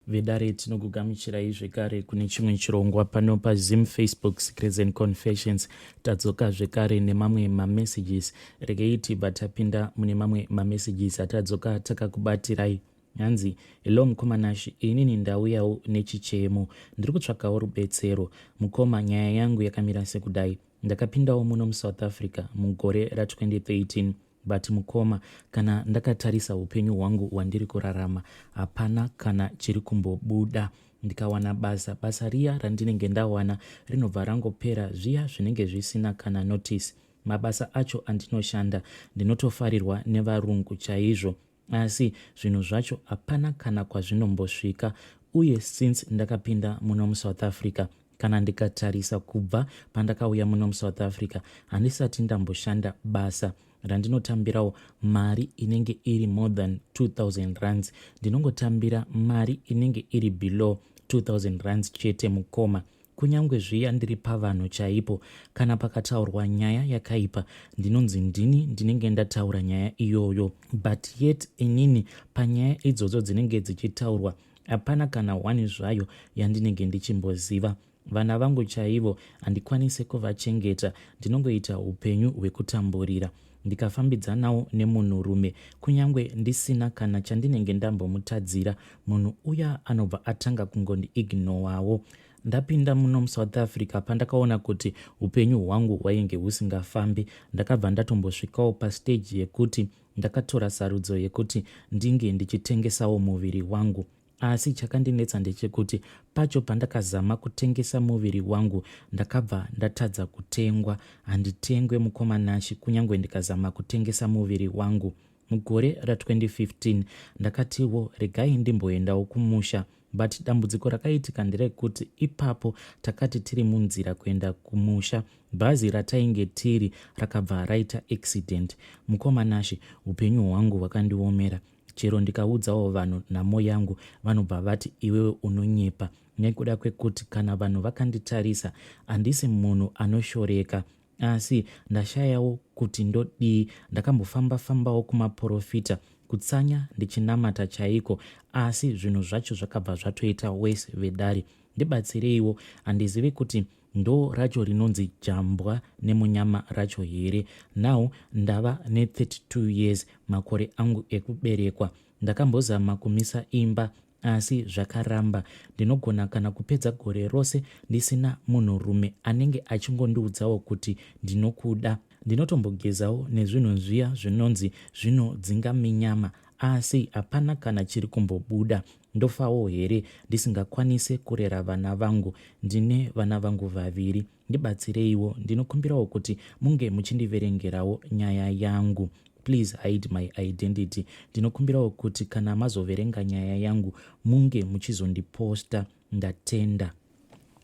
Vedare, tinokugamuchirai zvekare kune chimwe chirongwa pano paZim Facebook Secrets and Confessions. Tadzoka zvekare nemamwe mamessages. Regei tibva tapinda mune mamwe mamessages atadzoka takakubatirai. Hanzi, "Hello mukoma Nashi, inini ndauyawo nechichemo, ndiri kutsvakawo rubetsero. Mukoma, nyaya yangu yakamira sekudai. Ndakapindawo muno muSouth Africa mugore ra2013, but mukoma, kana ndakatarisa upenyu hwangu hwandiri kurarama, hapana kana chiri kumbobuda. Ndikawana basa, basa riya randinenge ndawana rinobva rangopera zviya zvinenge zvisina kana notice. Mabasa acho andinoshanda, ndinotofarirwa nevarungu chaizvo, asi zvinhu zvacho hapana kana kwazvinombosvika. Uye since ndakapinda muno muSouth Africa, kana ndikatarisa kubva pandakauya muno muSouth Africa, handisati ndamboshanda basa randinotambirawo mari inenge iri more than 2000 rands. Ndinongotambira mari inenge iri below 2000 rands chete. Mukoma, kunyange zviya ndiri pavanhu chaipo, kana pakataurwa nyaya yakaipa, ndinonzi ndini ndinenge ndataura nyaya iyoyo, but yet inini panyaya idzodzo dzinenge dzichitaurwa hapana kana one zvayo yandinenge ndichimboziva. Vana vangu chaivo handikwanisi kuvachengeta, ndinongoita upenyu hwekutamburira. Ndikafambidzanawo nemunhurume, kunyange ndisina kana chandinenge ndambomutadzira, munhu uya anobva atanga kungondiignowawo. Ndapinda muno muSouth Africa, pandakaona kuti upenyu hwangu hwainge husingafambi, ndakabva ndatombosvikawo pastage yekuti ndakatora sarudzo yekuti ndinge ndichitengesawo muviri wangu. Asi chakandinetsa ndechekuti pacho pandakazama kutengesa muviri wangu, ndakabva ndatadza kutengwa. Handitengwe, mukoma Nashi, kunyange ndikazama kutengesa muviri wangu. Mugore ra2015 ndakatiwo regai ndimboendawo kumusha, but dambudziko rakaitika nderekuti ipapo takati tiri munzira kuenda kumusha, bhazi ratainge tiri rakabva raita accident. Mukoma Nashi, upenyu hwangu hwakandiomera. Chero ndikaudzawo vanhu nhamo yangu, vanobva vati, 'Iwewe unonyepa,' nekuda kwekuti kana vanhu vakanditarisa, handisi munhu anoshoreka. Asi ndashayawo kuti ndodii. Ndakambofamba-fambawo kumaprofita, kutsanya ndichinamata chaiko, asi zvinhu zvacho zvakabva zvatoita worse. Vedare, ndibatsireiwo. Handizivi kuti ndo racho rinonzi jambwa nemunyama racho here. Now ndava ne32 years, makore angu ekuberekwa. Ndakambozama kumisa imba, asi zvakaramba. Ndinogona kana kupedza gore rose ndisina munhurume anenge achingondiudzawo kuti ndinokuda. Ndinotombogezawo nezvinhu zviya zvinonzi zvinodzinga minyama, asi hapana kana chiri kumbobuda. Ndofawo here ndisingakwanisi kurera vana vangu? Ndine vana vangu vaviri. Ndibatsireiwo. Ndinokumbirawo kuti munge muchindiverengerawo nyaya yangu. Please hide my identity. Ndinokumbirawo kuti kana mazoverenga nyaya yangu, munge muchizondiposta. Ndatenda."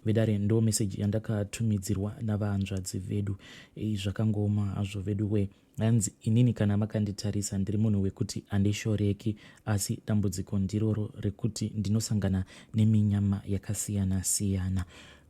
Vedare, ndo meseji yandakatumidzirwa navahanzvadzi vedu. Zvakangoma hazvo vedu we. Hanzi, "Inini kana makanditarisa, ndiri munhu wekuti handishoreki, asi dambudziko ndiroro rekuti ndinosangana neminyama yakasiyana-siyana."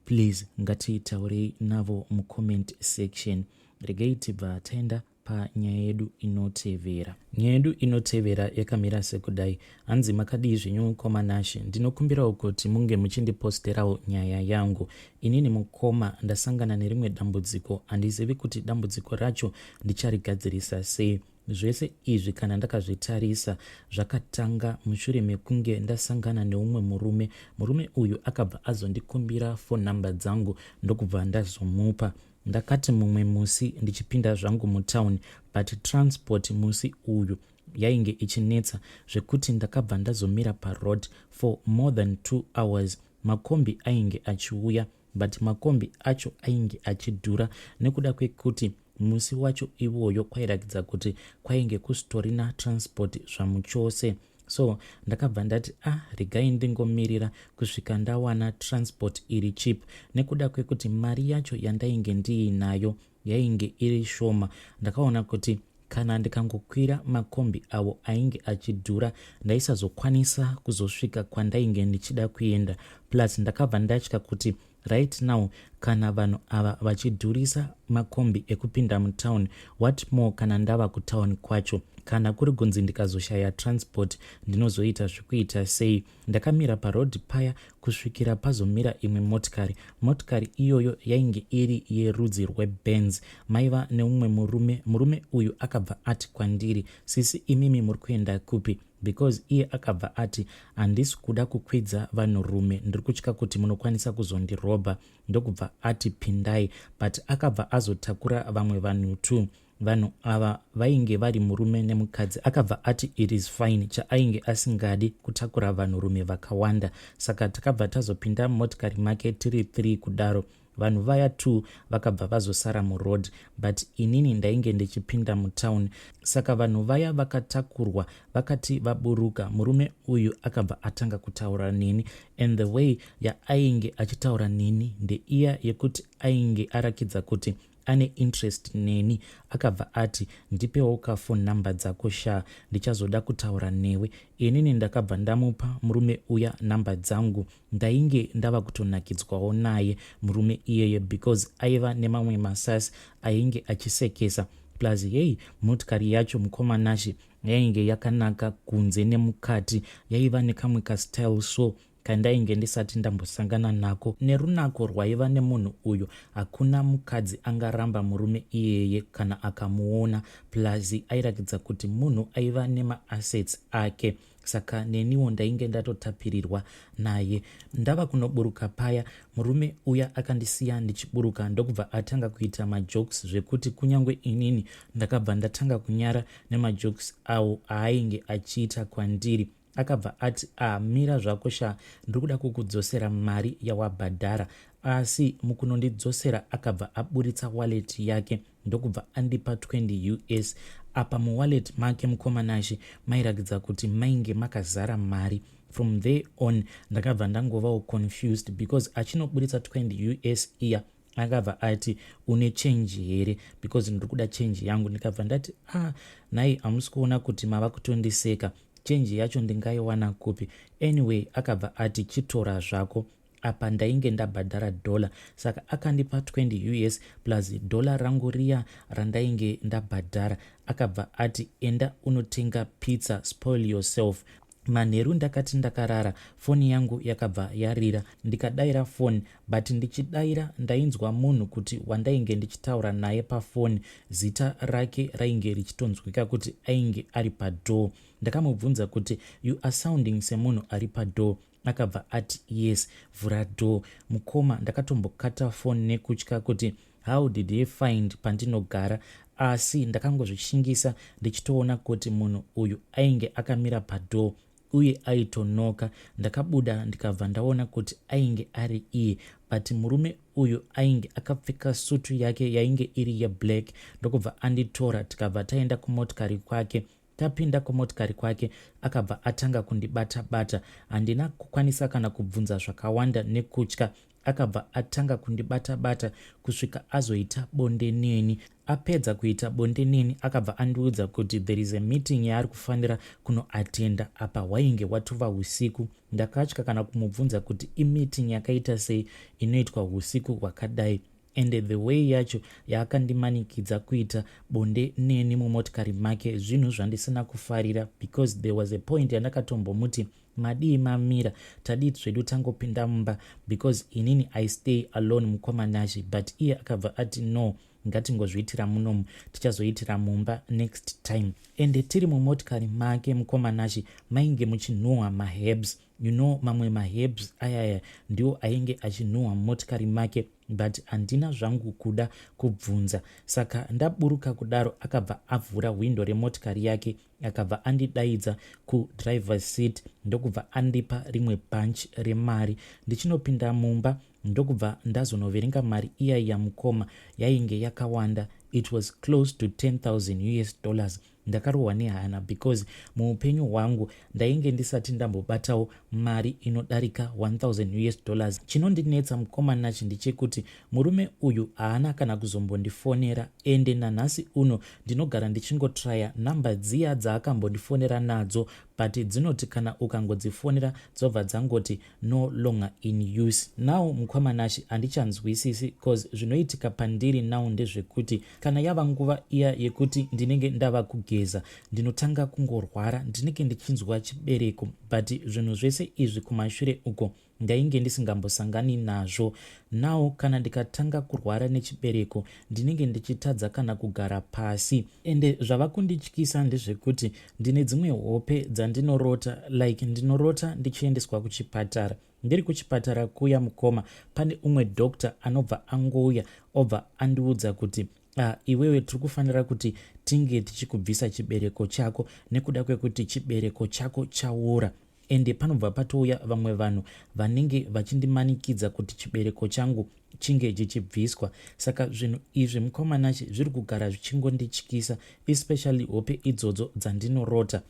Please, ngatitaurei navo mucomment section. Regei tibva taenda panyaya yedu inotevera. Nyaya yedu inotevera yakamira sekudai. Hanzi, "Makadii zvenyu mukoma Nashi? Ndinokumbirawo kuti munge muchindiposterawo nyaya yangu. Inini mukoma, ndasangana nerimwe dambudziko, handizivi kuti dambudziko racho ndicharigadzirisa sei. Zvese izvi, kana ndakazvitarisa, zvakatanga mushure mekunge ndasangana neumwe murume. Murume uyu akabva azondikumbira phone number dzangu, ndokubva ndazomupa. Ndakati mumwe musi ndichipinda zvangu mutauni, but transport musi uyu yainge ichinetsa zvekuti ndakabva ndazomira paroad for more than 2 hours. Makombi ainge achiuya, but makombi acho ainge achidhura nekuda kwekuti musi wacho iwoyo kwairatidza kuti kwainge kusitorina transport zvamuchose. So ndakabva ndati, 'Ah, regai ndingomirira kusvika ndawana transport iri cheap,' nekuda kwekuti mari yacho yandainge ndiinayo yainge iri shoma. Ndakaona kuti kana ndikangokwira makombi avo ainge achidhura, ndaisazokwanisa kuzosvika kwandainge ndichida kuenda. Plus ndakabva ndatya kuti right now kana vanhu ava vachidhurisa makombi ekupinda mutown, what more kana ndava kutown kwacho? Kana kuri kunzi ndikazoshaya transport ndinozoita zvekuita sei? Ndakamira paroad paya kusvikira pazomira imwe motikari. Motikari iyoyo yainge iri yerudzi rweBenz. Maiva neumwe murume. Murume uyu akabva ati kwandiri, "Sisi, imimi muri kuenda kupi?" Because iye akabva ati, "Handisi kuda kukwidza vanhurume, ndiri kutya kuti munokwanisa kuzondirobha." Ndokubva ati, "Pindai." But akabva azotakura vamwe vanhu two. Vanhu ava vainge vari murume nemukadzi. Akabva ati it is fine, chaainge asingadi kutakura vanhurume vakawanda. Saka takabva tazopinda mumotikari make tiri 3 kudaro. Vanhu vaya 2 vakabva vazosara muroad, but inini ndainge ndichipinda mutown. Saka vanhu vaya vakatakurwa vakati vaburuka, murume uyu akabva atanga kutaura neni, and the way yaainge achitaura neni ndeiya yekuti ainge arakidza kuti ane interest neni. Akabva ati, "Ndipewo kafone number dzako sha, ndichazoda kutaura newe." Inini ndakabva ndamupa murume uya namba dzangu. Ndainge ndava kutonakidzwawo naye murume iyeye because aiva nemamwe masasi ainge achisekesa. Plus yei, motikari yacho, mukoma Nashe, yainge yakanaka kunze nemukati. Yaiva nekamwe kastyle so kandainge ndisati ndambosangana nako. Nerunako rwaiva nemunhu uyu, hakuna mukadzi angaramba murume iyeye kana akamuona. Plus airakidza kuti munhu aiva nemaassets ake. Saka neniwo ndainge ndatotapirirwa naye. Ndava kunoburuka paya, murume uya akandisiya ndichiburuka, ndokubva atanga kuita majokes zvekuti kunyange inini ndakabva ndatanga kunyara nemajokes awo aainge achiita kwandiri. Akabva ati, "Amira zvako sha, ndiri kuda kukudzosera mari yawabhadhara." Asi mukunondidzosera akabva aburitsa wallet yake, ndokubva andipa 20 US. Apa muwallet make, mukoma Nashe, mairakidza kuti mainge makazara mari. From there on ndakabva ndangovawo confused because achinoburitsa 20 US iya, akabva ati, "Une change here? Because ndiri kuda change yangu." Ndikabva ndati, "Ah, nhai, hamusi kuona kuti mava kutondiseka? Change yacho ndingaiwana kupi?" Anyway, akabva ati, "Chitora zvako." Apa ndainge ndabhadhara dhola, saka akandipa 20 US plus dhola rangu riya randainge ndabhadhara. Akabva ati, "Enda unotenga pizza, spoil yourself." Manheru ndakati ndakarara, foni yangu yakabva yarira. Ndikadayira foni, but ndichidayira ndainzwa munhu kuti wandainge ndichitaura naye pafoni, zita rake rainge richitonzwika kuti ainge ari padoor. Ndakamubvunza kuti, "You are sounding semunhu ari padoor." Akabva ati, "Yes, vhura door." Mukoma, ndakatombokata foni nekutya kuti how did he find pandinogara, asi ndakangozvishingisa ndichitoona kuti munhu uyu ainge akamira padoor uye aitonoka. Ndakabuda, ndikabva ndaona kuti ainge ari iye, but murume uyu ainge akapfeka sutu yake yainge iri yeblack. Ndokubva anditora, tikabva taenda kumotikari kwake. Tapinda kumotikari kwake, akabva atanga kundibata-bata. Handina kukwanisa kana kubvunza zvakawanda nekutya. Akabva atanga kundibata-bata kusvika azoita bonde neni. Apedza kuita bonde neni, akabva andiudza kuti there is a meeting yaari kufanira kunoatenda. Apa hwainge hwatova usiku. Ndakatya kana kumubvunza kuti imeeting yakaita sei inoitwa usiku hwakadai, and the way yacho yaakandimanikidza kuita bonde neni mumotikari make, zvinhu zvandisina kufarira, because there was a point yandakatombomuti, "Madii mamira, tadii zvedu tangopinda mumba?" Because inini I stay alone, mukoma Nashe. But iye akabva ati, "No, ngatingozviitira munomu, tichazoitira mumba next time." Ende tiri mumotikari make, mukoma Nashe, mainge muchinhuhwa maherbs. Mamwe maherbs ayaya ndiwo ainge achinhuhwa mumotikari make, but handina zvangu kuda kubvunza. Saka ndaburuka kudaro, akabva avhura hwindo remotikari yake, akabva andidaidza kudriver seat, ndokubva andipa rimwe bunch remari. Ndichinopinda mumba, ndokubva ndazonoverenga mari iya yamukoma. Yainge yakawanda. It was close to 10,000 US dollars. Ndakarohwa nehana because muupenyu hwangu ndainge ndisati ndambobatawo mari inodarika 1000 US dollars. Chinondinetsa, mukoma Nashe, ndechekuti murume uyu haana kana kuzombondifonera, ende nanhasi uno ndinogara ndichingotraya namba dziya dzaakambondifonera nadzo, but dzinoti kana ukangodzifonera dzobva dzangoti "no longer in use". Now, mukoma Nashe, handichanzwisisi, cause zvinoitika pandiri now ndezvekuti Kana yava nguva iya yekuti ndinenge ndava kugeza, ndinotanga kungorwara, ndinenge ndichinzwa chibereko, but zvinhu zvese izvi kumashure uko ndainge ndisingambosangani nazvo. Now kana ndikatanga kurwara nechibereko, ndinenge ndichitadza kana kugara pasi. Ende zvava kundityisa ndezvekuti ndine dzimwe hope dzandinorota, like ndinorota ndichiendeswa kuchipatara. Ndiri kuchipatara kuya mukoma, pane umwe doctor anobva angouya, obva andiudza kuti, "Ah, iwewe tiri kufanira kuti tinge tichikubvisa chibereko chako nekuda kwekuti chibereko chako chaura." Ende panobva patouya vamwe vanhu vanenge vachindimanikidza kuti chibereko changu chinge chichibviswa. Saka zvinhu izvi, mukoma Nashe, zviri kugara zvichingondityisa, especially hope idzodzo dzandinorota.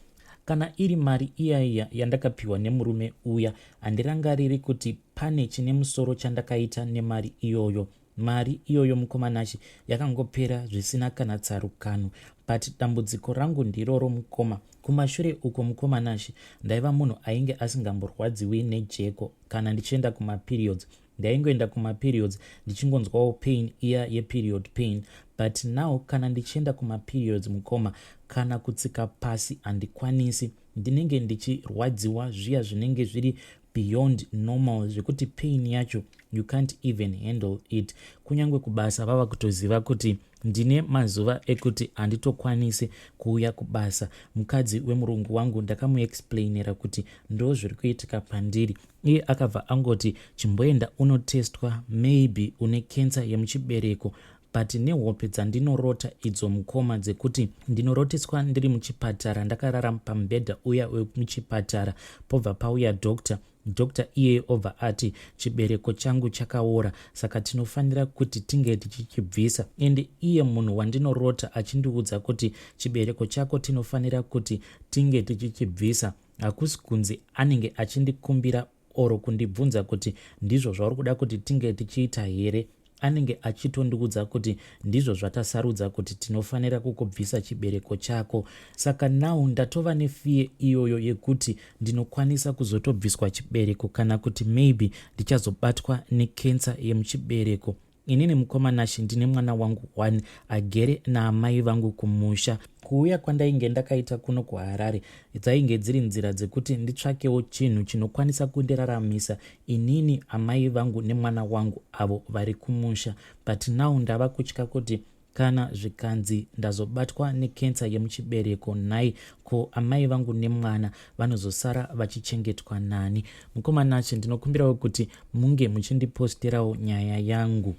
Kana iri mari iyaiya yandakapiwa nemurume uya, handirangariri kuti pane chine musoro chandakaita nemari iyoyo. Mari iyoyo, mukoma Nashe, yakangopera zvisina kana tsarukano. But dambudziko rangu ndiroro, mukoma. Kumashure uko, mukoma Nashe, ndaiva munhu ainge asingamborwadziwi nejeko kana ndichienda kumaperiods. Ndaingoenda kumaperiods ndichingonzwawo pain iya yeperiod pain, but now kana ndichienda kumaperiods, mukoma, kana kutsika pasi handikwanisi. Ndinenge ndichirwadziwa zviya zvinenge zviri beyond normal, zvekuti pain yacho you can't even handle it. Kunyange kubasa vava kutoziva kuti ndine mazuva ekuti handitokwanisi kuuya kubasa. Mukadzi wemurungu wangu ndakamuexplainera kuti ndo zviri kuitika pandiri. Iye akabva angoti, "Chimboenda unotestwa, maybe une kensa yemuchibereko." But nehope dzandinorota idzo, mukoma, dzekuti ndinoroteswa ndiri muchipatara, ndakarara pamubhedha uya wemuchipatara, pobva pauya doctor. Doctor iyeye obva ati chibereko changu chakaora, saka tinofanira kuti tinge tichichibvisa. Ende iye munhu wandinorota achindiudza kuti chibereko chako tinofanira kuti tinge tichichibvisa, hakusi kunzi anenge achindikumbira or kundibvunza kuti ndizvo zvauri kuda kuti tinge tichiita here. Anenge achitondiudza kuti ndizvo zvatasarudza, kuti tinofanira kukubvisa chibereko chako. Saka now ndatova nefear iyoyo yekuti ndinokwanisa kuzotobviswa chibereko, kana kuti maybe ndichazobatwa nekensa yemuchibereko. Inini, mukoma Nashe, ndine mwana wangu one agere naamai vangu kumusha. Kuuya kwandainge ndakaita kuno kuHarare dzainge dziri nzira dzekuti nditsvakewo chinhu chinokwanisa kundiraramisa inini, amai vangu nemwana wangu avo vari kumusha. But now ndava kutya kuti kana zvikanzi ndazobatwa nekensa yemuchibereko, nhai, ko amai vangu nemwana vanozosara vachichengetwa nani? Mukoma Nashe, ndinokumbirawo kuti munge muchindiposterawo nyaya yangu.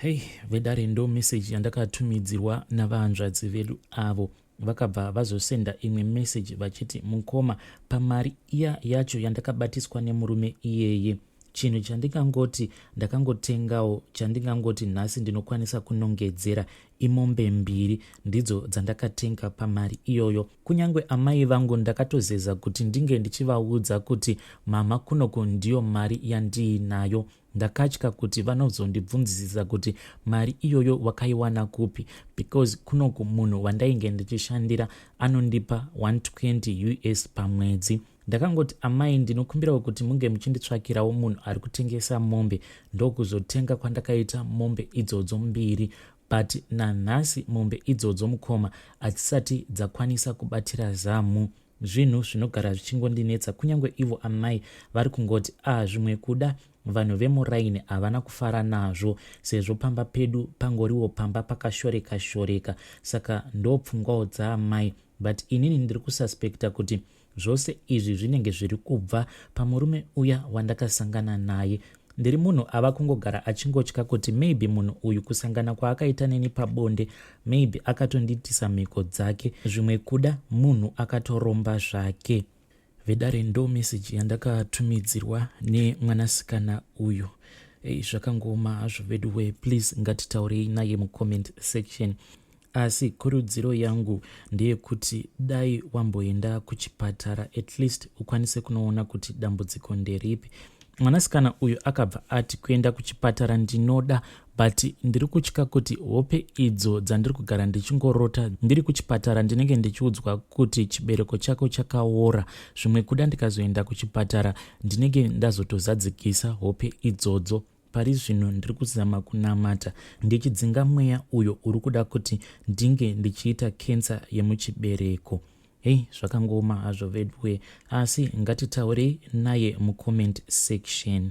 Hei vedare, ndo meseji yandakatumidzirwa navahanzvadzi vedu avo. Vakabva vazosenda imwe meseji vachiti, "Mukoma, pamari iya yacho yandakabatiswa nemurume iyeye, chinhu chandingangoti ndakangotengawo, chandingangoti nhasi ndinokwanisa kunongedzera, imombe mbiri. Ndidzo dzandakatenga pamari iyoyo. Kunyange amai vangu ndakatozeza kuti ndinge ndichivaudza kuti mama, kunoku ndiyo mari yandiinayo. Ndakatya kuti vanozondibvunzisisa kuti mari iyoyo wakaiwana kupi, because kunoku munhu wandainge ndichishandira anondipa 120 US pamwedzi. Ndakangoti, amai, ndinokumbirawo kuti munge muchinditsvakirawo munhu ari kutengesa mombe. Ndokuzotenga kwandakaita mombe idzodzo mbiri, but nanhasi mombe idzodzo, mukoma, hadzisati dzakwanisa kubatira zamu. Zvinhu zvinogara zvichingondinetsa. Kunyange ivo amai vari kungoti, a ah, zvimwe kuda vanhu vemuraini havana kufara nazvo, sezvo pamba pedu pangoriwo pamba pakashoreka shoreka. Saka ndopfungwawo dzaamai, but inini ndiri kususpecta kuti zvose izvi zvinenge zviri kubva pamurume uya wandakasangana naye. Ndiri munhu ava kungogara achingotya kuti maybe munhu uyu, kusangana kwaakaita neni pabonde, maybe akatondiitisa mhiko dzake. Zvimwe kuda munhu akatoromba zvake." Vedare, ndo meseji yandakatumidzirwa nemwanasikana uyu. Ei, zvakangoma hazvo vedu we. Please, ngatitaurei naye mucomment section. Asi kurudziro yangu ndeyekuti dai wamboenda kuchipatara, at least ukwanise kunoona kuti dambudziko nderipi. Mwanasikana uyu akabva ati, "Kuenda kuchipatara ndinoda, but ndiri kutya kuti hope idzo dzandiri kugara ndichingorota ndiri kuchipatara, ndinenge ndichiudzwa kuti chibereko chako chakaora, zvimwe kuda ndikazoenda kuchipatara ndinenge ndazotozadzikisa hope idzodzo." Pari zvino ndiri kuzama kunamata ndichidzinga mweya uyo uri kuda kuti ndinge ndichiita kensa yemuchibereko. Hei, zvakangooma hazvo veduwe, asi ngatitaurei naye mucomment section.